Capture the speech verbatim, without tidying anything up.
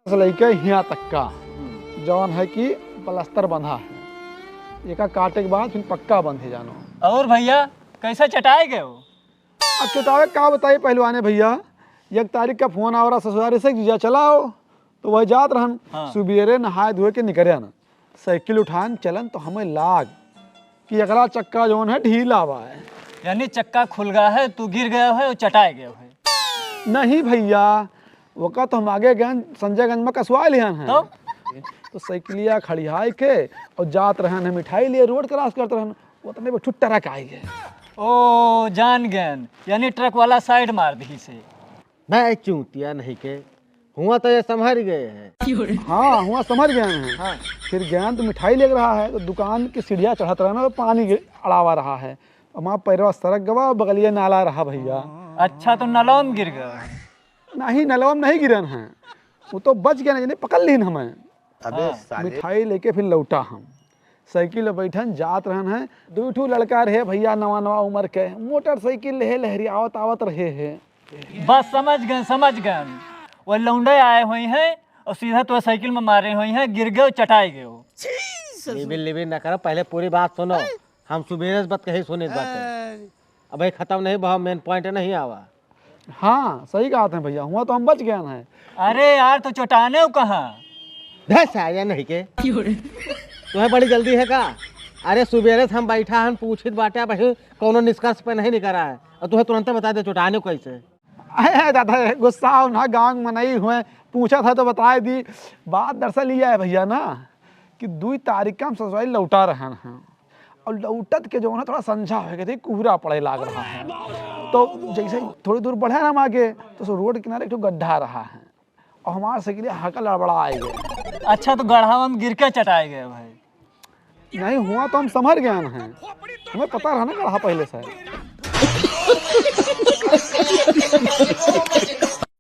से लइके हियाँ तक का, हम्म। जौन है कि प्लास्टर बंधा है, एका काटे के बाद फिर पक्का बंधे जानो। और भइया, कैसे चटाए गए हो? अब चटावे का बताई पहलवाने भइया, एक तारीख का फोन आवा रहा ससुरारी से, "जीजा चलाओ", तो वह जात रहन। हाँ। सुबेरे नहाए धोए के निकरे न, साइकिल उठान चलन तो हमें लाग कि एकरा चक्का जौन है ढीला बा है। यानी चक्का खुल गया है, तू गिर गया है और चटाए गया है। नहीं भइया, ओका तो हम आगे गए, संजयगंज में कसवा लिहन है। तो? तो साइकिलिया खड़ियाए के और जात रहन है, मिठाई लिए रोड क्रॉस करत रहन, उतने में ठुट्टा ट्रक आई गए। ओ, जान गए, यानी ट्रक वाला साइड मार दी से। बे चूतिया नहीं के, हुआ तो ये संभर गए हैं। हाँ, हुआ संभर गए हैं। हाँ। फिर गए तो मिठाई लेके रहा है, तो दुकान की सीढ़िया चढ़त रहा ना, तो पानी गिर-, अड़ावा रहा है। और वहाँ पैरवा सरक गवा, बगलिया नाला रहा भइया। अच्छा, तो नलवा में गिर गया? नहीं, नलवा में नहीं गिरन है, वो तो बच गए ना, यानी पकड़ लीन हमें। अबे हाँ। साले। मिठाई लेके फिर लौटा हम, साइकिल पे बैठन जात रहन है। दू ठू लड़का रहे भइया, नवा नवा उम्र के, मोटरसाइकिल रहे, लहरियावत आवत रहे है। बस समझ गए, समझ गए। वो लौंडे आए हुए हैं और सीधा तो साइकिल में मारे हुए हैं, गिर गए, चटाए गए हो। लिबिन लिबिन ना करो, पहले पूरी बात सुनो। हम सुबेरे से बात कही सुनित बाटे। अरे। अब भाई खत्म नहीं भा, मेन पॉइंट नहीं आवा। हाँ, सही कहत हैं भइया, हुआ तो हम बच गए हैं। अरे यार, तो चटाने हो कहाँ? धस आया नहीं के। तुम्हें बड़ी जल्दी है का? अरे सुबेरे से हम बैठा हन, पूछित बाटे, अब कौनो निष्कर्ष पे नहीं निकला है, और तुम्हें तुरंत बता दे चटाने हो कैसे? अरे दादा, गुस्सा हो ना, गाँव में नहीं हुए, पूछा था तो बताए दी। बात दरअसल ये है भइया ना कि दुई तारीख का हम ससुराल लौटा रहन हैं, और लौटत के जौन है थोड़ा संझा हो गए थे, कुहरा पड़े लाग रहा है। तो जैसे ही थोड़ी दूर बढ़े ना हम आगे, तो सो रोड किनारे एक ठो गड्ढा रहा है, और हमार साइकिल हल्का लड़बड़ा आए गए। अच्छा, तो गड्ढा में गिर के चटाए गए भाई? नहीं हुआ तो हम संभर गए हैं, हमें पता रहा ना गड्ढा पहले से।